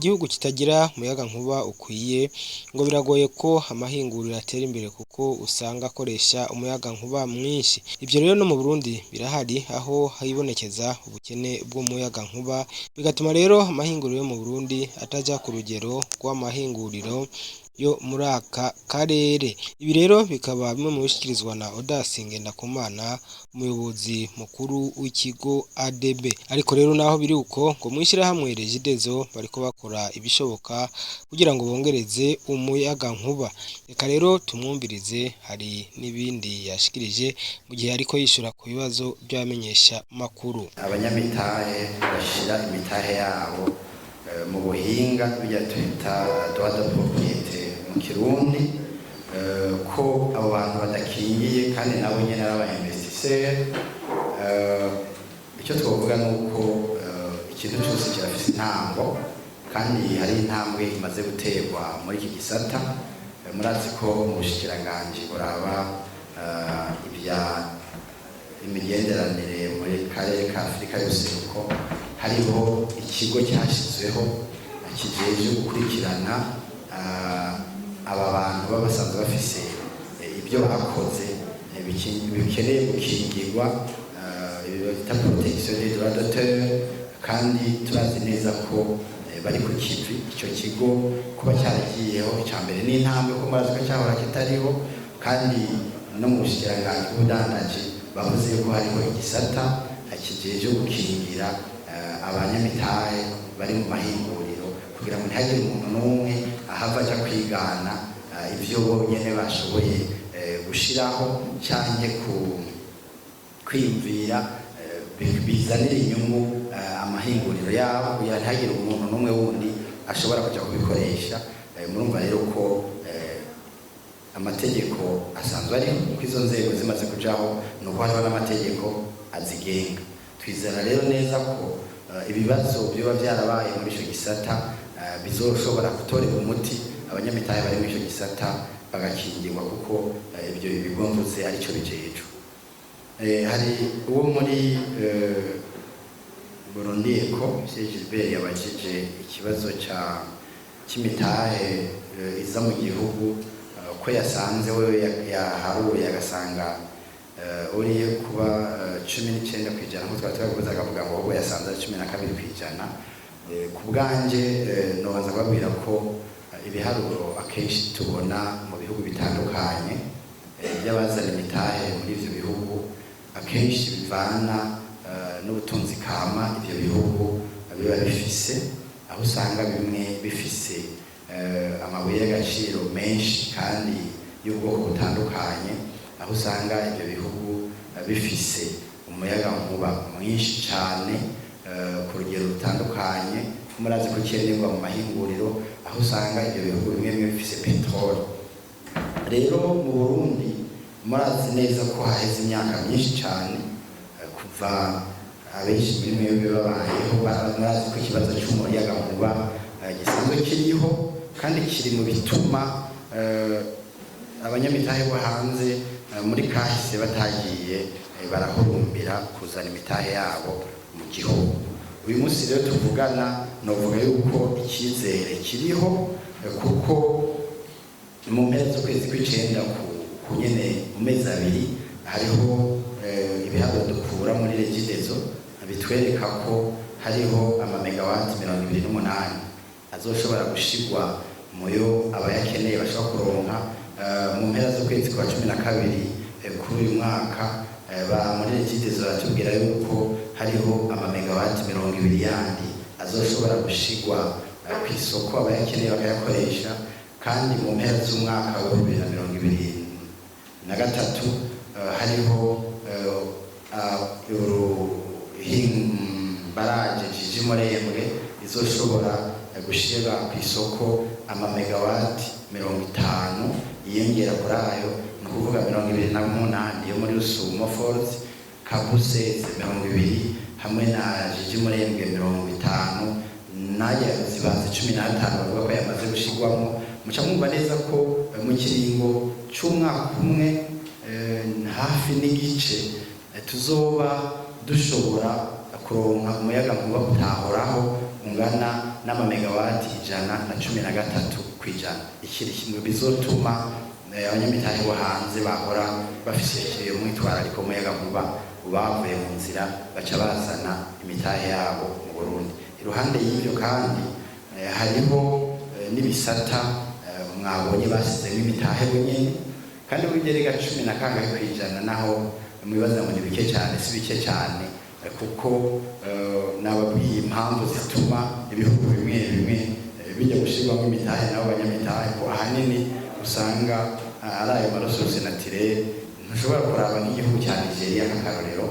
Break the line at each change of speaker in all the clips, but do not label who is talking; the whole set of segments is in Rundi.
Igihugu kitagira umuyaga nkuba ukwiye, ngo biragoye ko amahinguriro atera imbere kuko usanga akoresha umuyaga nkuba mwinshi. Ivyo rero no mu Burundi birahari, aho hibonekeza ubukene bw'umuyaga nkuba, bigatuma rero amahinguriro yo mu Burundi ataja ku rugero rw'amahinguriro yo muri aka karere. Ibi rero bikaba bimwe mu bishikirizwa na Odas Ngendakumana, umuyobozi mukuru w'ikigo ADB. Ariko rero naho biri uko, ngo mw'ishirahamwe Regideso bariko bakora ibishoboka kugira ngo bongereze umuyaga nkuba. Reka rero tumwumvirize, hari n'ibindi yashikirije mu gihe ariko yishura ku bibazo vy'abamenyesha makuru.
Abanyamitahe bashira imitahe yabo mu buhinga bijya twita droit de propriété mu Kirundi, ko abo bantu badakingiye kandi nabo nyene ari aba investisseur. Icyo twovuga ni uko ikintu cyose kirafise intango, kandi hari intambwe imaze guterwa muri iki gisata. Murazi ko mu bushikiranganji buraba ibya imigenderanire muri karere ka Afurika y'Ubuseruko hariho ikigo cyashyizweho kijejwe gukurikirana aba bantu baba basanzwe bafise ibyo bakoze bikeneye gukingirwa, ibi bita protection des droits d'auteur. Kandi turazi neza ko bari ku kivi. Icyo kigo kuba cyaragiyeho, icya mbere ni intambwe, ko murazi ko cyahora kitariho. Kandi no mu bushikiranganji bw'ubudandaji bavuze yuko hariho igisata kijejwe gukingira abanyamitahe bari mu mahinguriro, kugira ngo ntihagire umuntu n'umwe ahava aja kwigana ivyo bonyene bashoboye gushiraho canke ku kwiyumvira bizanira inyungu amahinguriro yabo, kugira ntihagire umuntu n'umwe wundi ashobora kuja kubikoresha. Murumva rero ko amategeko asanzwe ariho, kuko izo nzego zimaze kujaho ni uko hariho n'amategeko azigenga. Twizera rero neza ko ibibazo biba byarabaye muri ico gisata bizoshobora gutorerwa umuti, abanyamitahe bari muri ico gisata bagakingirwa, kuko ibyo bigo mvuze arico bijejwe. Hari uwo muri Burundi Eco, Gilbert, yabajije ikibazo ca cy'imitahe iza mu gihugu, ko yasanze we yaharuye agasanga uriye kuba 19%, nk'uko twari twabivuze, akavuga ngo ahubwo yasanze ari 12%. Ku bwanje nobanza kubabwira ko ibiharuro akenshi tubona mu bihugu bitandukanye by'abazana imitahe muri ivyo bihugu akenshi bivana n'ubutunzi kama ivyo bihugu biba bifise, aho usanga bimwe bifise amabuye y'agaciro menshi kandi y'ubwoko butandukanye, aho usanga ibyo bihugu bifise umuyaga nkuba mwinshi cyane ku rugero rutandukanye, murazi ko ukenerwa mu mahinguriro, aho usanga ibyo bihugu bimwe bimwe bifise peteroli. Rero mu Burundi murazi neza ko haheze imyaka myinshi cyane kuva abenshi muri mwebwe babayeho, murazi ko ikibazo cy'umuyaga nkuba gisanzwe kiriho kandi kiri mu bituma abanyamitahe bo hanze muri kahise batagiye barahurumbira kuzana imitahe yabo mu gihugu. Uyu munsi rero tuvugana, novuga yuko icyizere kiriho, kuko mu mpera z'ukwezi kw'icenda, ku nyene mu mezi 2, hariho ibiharuro dukura muri Regideso bitwereka ko hariho amamegawati 28 azoshobora gushigwa muyo abayakeneye bashobora kuronka. Mu mpera z'ukwezi kwa 12 kuri uyu mwaka, ba muri Regideso baratubwira yuko hariho amamegawati 20 yandi azoshobora gushigwa ku isoko, abayakeneye bakayakoresha. Kandi mu mpera z'umwaka wa 2023 hariho baraje Jiji Murembwe izoshobora gushira ku isoko amamegawati 50 yiyongera kuri ayo, ni ukuvuga 28 yo muri Rusumo Falls, Kabuseze 20, hamwe na Jiji Murembwe 50, n'aya zibanze 15 bavuga ko yamaze gushirwamo. Muca mwumva neza ko mu kiringo c'umwaka umwe hafi n'igice tuzoba dushobora kuronka umuyaga nkuba utahoraho ungana. n'amamegawati 113%. Ikiri kimwe bizotuma abanyamitahe bo hanze bahora bafise iyo mwitwarariko umuyagankuba bavuye mu nzira, baca bazana imitahe yabo mu Burundi. Iruhande y'ivyo kandi hariho n'ibisata mwabonye basizemo imitahe bunyene, kandi burya 10 na kangahe%, naho mwibaza ngo ni bike cyane, si bike cyane, kuko nababwiye impamvu zituma ibihugu bimwe bimwe bijya gushyirwamo imitahe nabo banyamitahe, ko ahanini usanga ari ayo ma ressources naturelles. Ntushobora kuraba nk'igihugu cya Nigeria nk'akarorero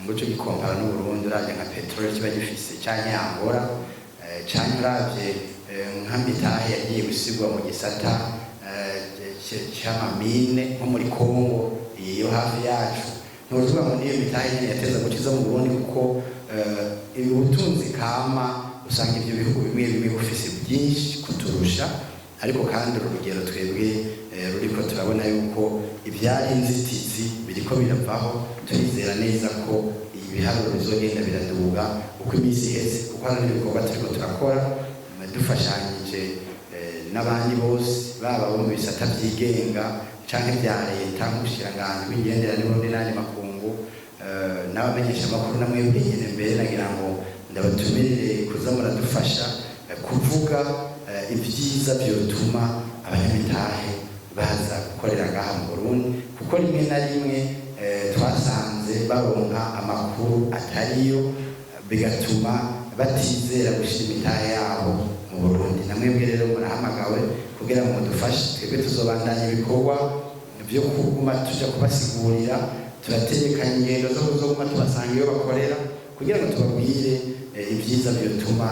ngo uce gikompara n'Uburundi. Uravye nka peteroli kiba gifise, canke Angola, canke uravye nk'amitahe yagiye gusigwa mu gisata c'ama mines nko muri Congo iyo hafi yacu, ntuvuga ngo niyo mitahe nyene yateza gukiza mu Burundi, kuko ubutunzi kama usanga ivyo bihugu bimwe bimwe bufise byinshi kuturusha. Ariko kandi uru rugero twebwe ruriko turabona yuko ivyari inzitizi biriko biravaho. Turizera neza ko ibiharuro bizogenda biraduga uko iminsi iheze, kuko hari n'ibikorwa turiko turakora dufashanyije n'abandi bose, baba bo mu bisata vyigenga canke vya leta, nk'ubushikiranganji bw'imigenderanire n'Uburundi n'ayandi makungu, n'abamenyeshamakuru na mwebwe nyene. Mbere nagira ngo ndabatumirire kuza muradufasha kuvuga ibyiza vyotuma abanyamitahe baza gukorera ngaha mu Burundi, kuko rimwe na rimwe twasanze baronka amakuru atariyo, bigatuma batizera gushyira imitahe yabo mu Burundi. Na mwebwe rero murahamagawe kugira ngo mudufashe. Twebwe tuzobandanya ibikorwa byo kuguma tuja kubasigurira. Turategekanya ingendo zo kuzoguma tubasanga iyo bakorera kugira ngo tubabwire ibyiza byotuma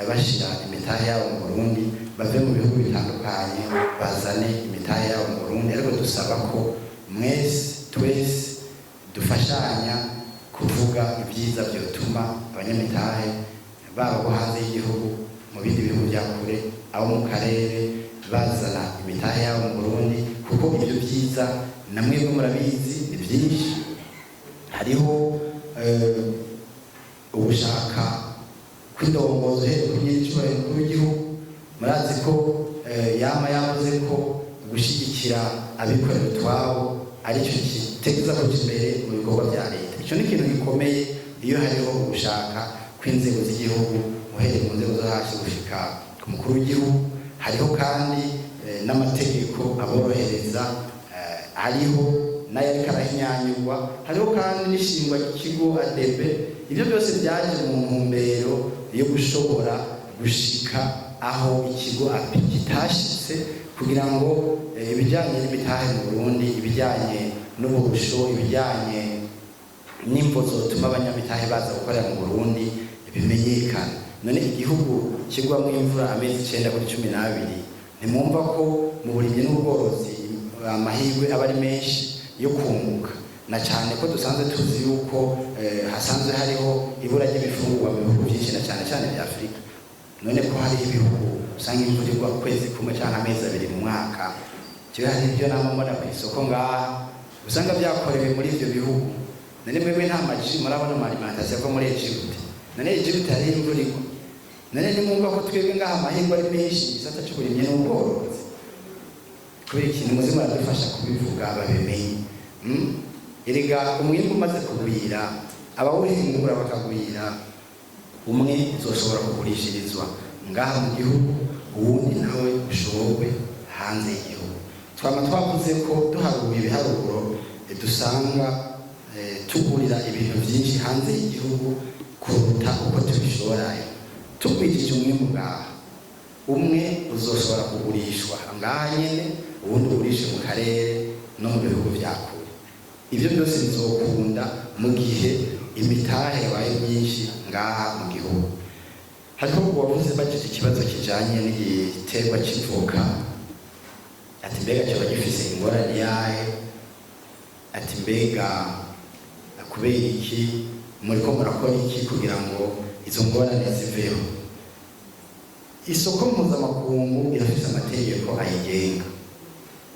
bashira imitahe yabo mu Burundi, bave mu bihugu bitandukanye bazane imitahe yabo mu Burundi. Ariko dusaba ko mwese, twese dufashanya kuvuga ibyiza byotuma abanyamitahe baba bo hanze y'igihugu, mu bindi bihugu bya kure, abo mu karere, bazana imitahe yabo mu Burundi, kuko ibyo byiza na mwebwe murabizi ni byinshi. Hariho ugushaka kw'indongozi uhereye kuri nyir'icyubahiro umukuru w'igihugu. Murazi ko yama yavuze ko gushyigikira abikorera utwabo aricyo giteza kuja imbere mu bikorwa bya leta. Icyo ni ikintu gikomeye. Iyo hariho ugushaka kw'inzego z'igihugu, uhereye mu nzego zo hasi gushika ku mukuru w'igihugu, hariho kandi n'amategeko aborohereza, hariho n'ayo ariko arahinyanyurwa, hariho kandi n'ishingwa ry'ikigo ADB. Ibyo byose byaje mu ntumbero yo gushobora gushika aho ikigo API kitashitse, kugira ngo ibijyanye n'imitahe mu Burundi, ibijyanye n'uburusho, ibijyanye n'imvo zotuma abanyamitahe baza gukorera mu Burundi bimenyekana. None igihugu kigwamo imvura amezi 9 kuri 12, ntimwumva ko mu burimyi n'ubworozi amahirwe aba ari menshi yo kunguka, na cyane ko dusanzwe tuzi yuko hasanzwe hariho ibura ry'ibifungurwa mu bihugu byinshi, na cyane cyane bya Afurika? None ko hariho ibihugu usanga imvura igwa ukwezi kumwe cyangwa amezi 2 mu mwaka, kiba hari ibyo nama mbona ku isoko ngaha usanga byakorewe muri ibyo bihugu. None mwebwe nta maji murabona ama alimentation ava muri Egypte? None Egypte hariho imvura igwa? None nimwumva ko twebwe ngaha amahirwe ari menshi mu gisata cy'uburimyi n'ubworozi, kubera ikintu muzi muradufasha kubivuga babimenye. Erega umwimbu umaze kugwira, abawuhingura bakagwira, umwe uzoshobora kugurishirizwa ngaha mu gihugu, uwundi nawe ushorwe hanze y'igihugu. Twama twavuze ko duharuye ibiharuro, dusanga tugurira ibintu byinshi hanze y'igihugu kuruta uko tubishorayo. Tugwijije umwimbu ngaha, umwe uzoshobora kugurishwa ngaha nyene, uwundi ugurishe mu karere no mu bihugu vya kure. Ibyo byose bizokunda mu gihe imitahe yabaye myinshi ngaha mu gihugu. Hariho uwavuze bajije ikibazo kijanye n'igiterwa c'ivoka, ati mbega kiba gifise ingorane yahe? Ati mbega kubera iki, muriko murakora iki kugira ngo izo ngorane ziveho? Isoko mpuzamakungu irafise amategeko ayigenga.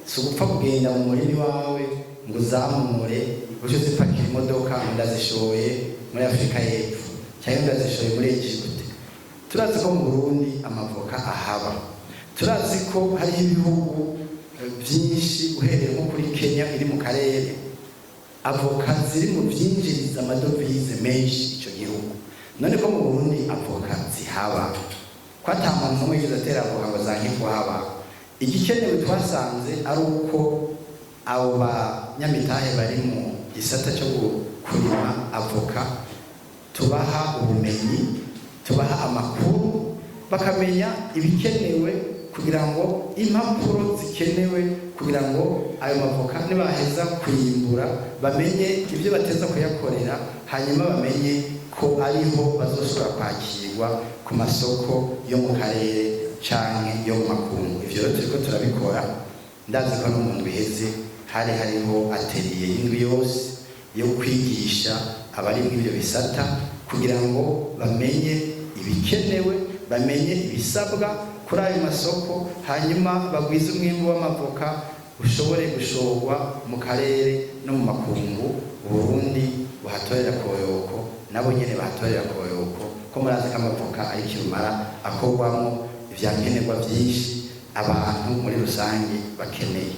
Si ugupfa kugenda mu murima iwawe ngo uzamure, uce uzipakira imodoka ngo ndazishoye muri Afurika y'Epfo cyangwa ndazishoye muri Egypte. Turazi ko mu Burundi amavoka ahaba, turazi ko hariho ibihugu byinshi, uhereye nko kuri Kenya iri mu karere, avoka ziri mu byinjiriza amadovize menshi icyo gihugu. None ko mu Burundi avoka zihaba, ko ata muntu n'umwe yigeze atera avoka ngo zanke kuhaba, igikenewe twasanze ari uko abo banyamitahe bari mu gisata cyo kurima avoka tubaha ubumenyi, tubaha amakuru, bakamenya ibikenewe kugira ngo impapuro zikenewe kugira ngo ayo mavoka nibaheza kuyimbura bamenye ibyo bateza kuyakorera, hanyuma bamenye ko ariho bazoshobora kwakirwa ku masoko yo mu karere canke yo mu makungu. Ivyo rero turiko turabikora. Ndazi ko no mu ndwi iheze hari hariho atelier y'indwi yose yo kwigisha abari muri ibyo bisata kugira ngo bamenye ibikenewe, bamenye ibisabwa kuri ayo masoko, hanyuma bagwize umwimbu w'amavoka ushobore gushorwa mu karere no mu makungu. Uburundi buhatorera koyoko, nabo nyene bahatorera koyoko, ko murazi ko amavoka ari kirumara akorwamo ivyankenerwa vyinshi abantu muri rusange bakeneye.